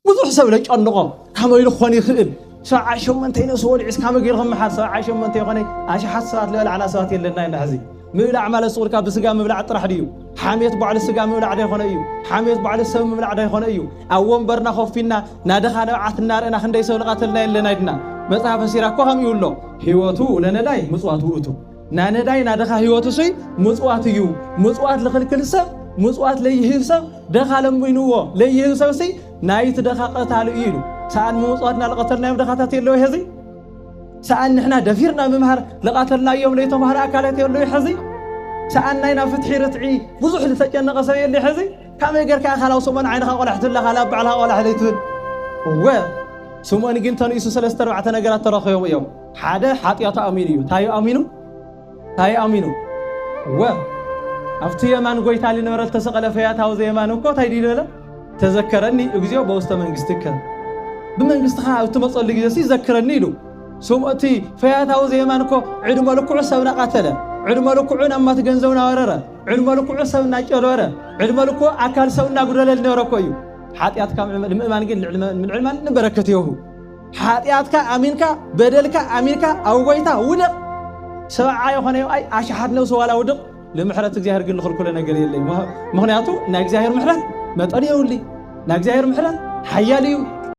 ብዙሕ ሰብ ለጨንቆ። ከመይ ኢሉ ክኾን ይኽእል? ሰብዓ ሸሞንተ ነፍሲ ወሊዑስ ከመይ ገይሩ ክመሓር? ሰብዓ ሸሞንተ ይኾነ ኣሽሓት ሰባት ልዕሊ ኣና ሰባት የለና ኢና። ሕዚ ምብላዕ ማለት ስቑልካ ብስጋ ምብላዕ ጥራሕ ድዩ? ሓሜት ባዕሉ ስጋ ምብላዕ ዶ ይኾነ እዩ? ሓሜት ባዕሉ ሰብ ምብላዕ ዶ ይኾነ እዩ? ኣብ ወንበርና ኮፊና ናደኻ ንብዓት እናርአና ክንደይ ሰብ ልቐተልና የለና ኢድና። መጽሓፈ ሲራክ እኮ ከምኡ ይብሎ። ህይወቱ ለነዳይ ምጽዋት ውእቱ። ናነዳይ ናደኻ ህይወቱ ሲ ምጽዋት እዩ። ምጽዋት ልኽልክል ሰብ፣ ምጽዋት ለይህብ ሰብ፣ ደኻ ለሚንዎ ለይህብ ሰብ ሲ ናይቲ ደኻ ቀታሉ እዩ ኢሉ። ሰኣን ምጽዋትና ልቐተልናዮም ደኻታት የለዉ ሕዚ? ሰኣን ንሕና ደፊርና ምምሃር ልቐተልናዮም ለይተምሃረ ኣካላት የለዉ ሕዚ? ሰኣን ናይ ናብ ፍትሒ ርትዒ ብዙሕ ዝተጨነቐ ሰብ የለ ሕዚ? ካመይ ጌርካ ኢኻ ላብ ስምኦን ዓይንኻ ቆላሕቲ ኣለኻ፣ ላብ ባዕልኻ ቆላሕ ለይትብል? እወ፣ ስምኦን ግን ተንኢሱ ሰለስተ ኣርባዕተ ነገራት ተረኺቦም እዮም። ሓደ ሓጢኣቱ ኣሚኑ እዩ። እንታይ እዩ ኣሚኑ? እንታይ ኣሚኑ? እወ፣ ኣብቲ የማን ጎይታ ልነበረ ልተሰቐለ ፈያታዊ ዘየማን እኮ እንታይ ድዩ ዝበለ? ተዘከረኒ እግዚኦ በውስተ መንግስትከ። ብመንግስትኻ ኣብ ትመጸሉ ግዜ ሲ ዘክረኒ ኢሉ። ስም እቲ ፈያታዊ ዘየማን እኮ ዕድመ ልክዑ ሰብ ናቐተለ፣ ዕድመ ልክዑ ናማት ገንዘብ ናወረረ፣ ዕድመ ልክዑ ሰብ እናጨለወረ፣ ዕድመ ልክዑ ኣካል ሰብ እናጉደለ ልነበረ እኮ እዩ። ሓጢኣትካ ምእማን ግን ልዕሊ ምልዕማን ንበረከት ይህቡ። ሓጢኣትካ ኣሚንካ፣ በደልካ ኣሚንካ፣ ኣብ ጎይታ ውደቕ። ሰብዓ ይኾነ ይብኣይ ኣሽሓት ነብሲ ዋላ ውድቕ፣ ንምሕረት እግዚኣብሔር ግን ልኽልክሎ ነገር የለይ። ምኽ-፣ ምኽንያቱ ናይ እግዚኣብሔር ምሕረት መጠን የብሉይ። ናይ እግዚኣብሔር ምሕረት ሓያል እዩ።